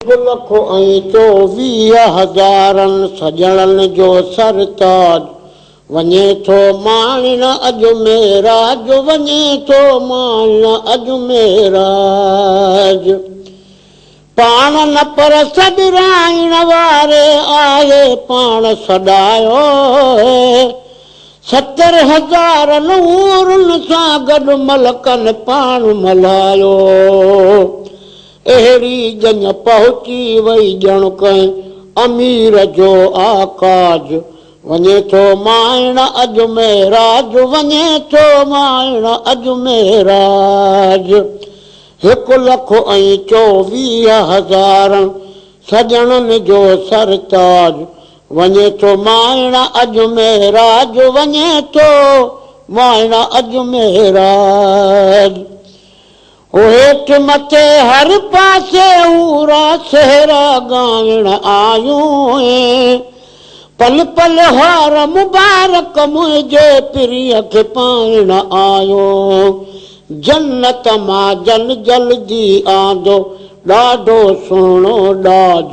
هڪ لک ۽ 24 هزارن سڄڻن جو سرتاج وڃي ٿو ماڻڻ اڄ معراج وڃي ٿو ماڻڻ اڄ معراج پاڻ نه پر سڏرائڻ واري آهي پاڻ سڏايو 70 هزارن حورن سان گڏ ملڪن پاڻ ملهايو. اهڙي ڄڃ پهچي وئي ڄڻ ڪنهن امير جو آڪاج. وڃي ٿو مائڻ اڄ معراج وڃي ٿو مائڻ اڄ معراج. هڪ لک ۽ 24 هزارن سڄڻن جو سرتاج. وڃي ٿو مائڻ اڄ معراج وڃي ٿو مائڻ اڄ معراج. هيٺ مٿي هر پاسي حورا سهرا ڳائڻ آيون. پل پل هار مبارڪ منهنجي پرينء کي پائڻ آيون. جنت مان جن جلدي آندو ڏاڍو سهڻو ڏاج.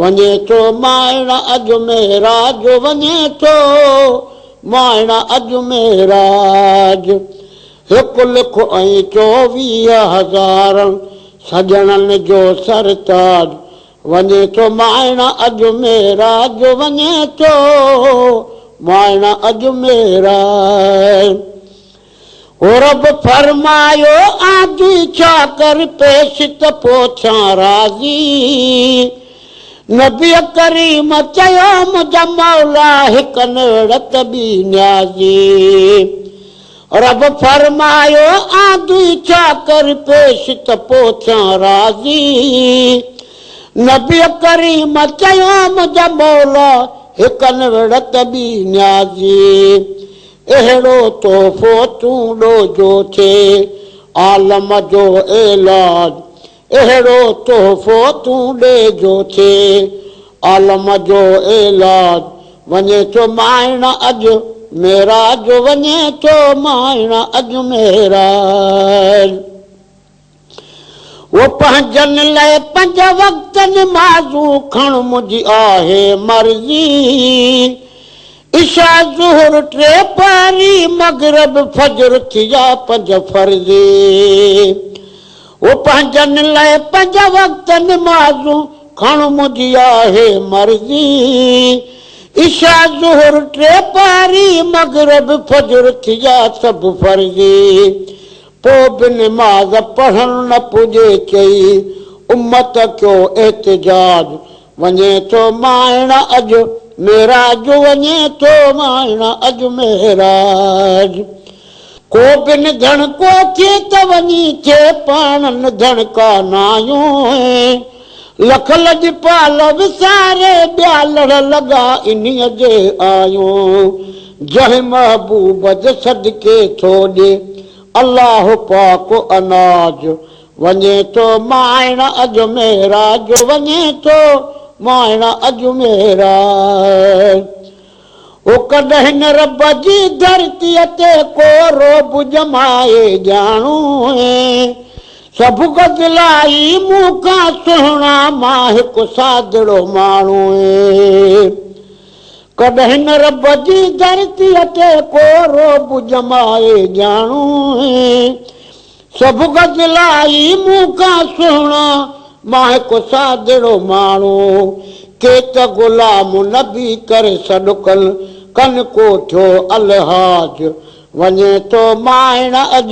وڃي ٿو مائڻ اڄ معراج وڃي ٿو مائڻ اڄ معراج. هڪ لک ۽ 24 هزارن سڄڻن جو سرتاج. وڃي ٿو مائڻ اڄ معراج وڃي ٿو مائڻ اڄ معراج. او رب فرمايو آندي ڇا ڪر پيش ته پوء ٿيان راضي. نبي ڪريم چيو منهنجا مولا هڪ نوڙت ٻي نيازي. رب فرمايو آندي ڇا ڪر پيش ته پوء ٿيان راضي. نبي ڪريم چيو منهنجا مولا هڪ نوڙت ٻي نيازي. اهڙو تحفو تون ڏوجو ٿئي عالم جو علاج. اهڙو تحفو تون ڏيجو ٿئي عالم جو علاج. وڃي ٿو مائڻ اڄ معراج وڃي ٿو مائڻ اڄ معراج. او پنهنجن لئه پنج وقت نمازون کڻ منهنجي آهي مرضي. عشاء ظهر ٽي پهري مغرب فجر ٿيا پنج فرضي. او پنهنجن لئه پنج وقت نمازون کڻ منهنجي آهي مرضي. عشاء ظهر ٽي پهري مغرب فجر ٿيا سڀ فرضي. پوء به نماز پڙهڻ نه پڄي چئي امت ڪيو احتجاج. وڃي ٿو مائڻ اڄ معراج وڃي ٿو مائڻ اڄ معراج. ڪو به نڌڻڪو ٿئي ته وڃي ٿئي پاڻ نڌڻڪا ناهيون. لک لڄپال وساري ٻيا لڙ لڳا انهيء جي آيون. جنهن محبوب جي صدقي ٿو ڏي الله پاڪ اناج. وڃي ٿو مائڻ اڄ معراج وڃي ٿو مائڻ اڄ معراج. او ڪڏهن رب جي ڌرتيء تي ڪو رعب ڄمائي ڄاڻو. سڀ غزلائي مون کان سهڻا مان هڪ سادڙو ماڻهو. ڪڏهن رب جي ڌرتيء تي ڪو رعب ڄمائي ڄاڻو. سڀ غزلائي مون کان سهڻا مان هڪ سادڙو ماڻهو. ڪي ته غلام نبي ڪري سڏ ڪن، ڪن ڪو ٿيو الحاج. وڃي ٿو مائڻ اڄ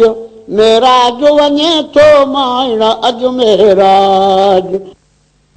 معراج وڃي ٿو مائڻ اڄ معراج.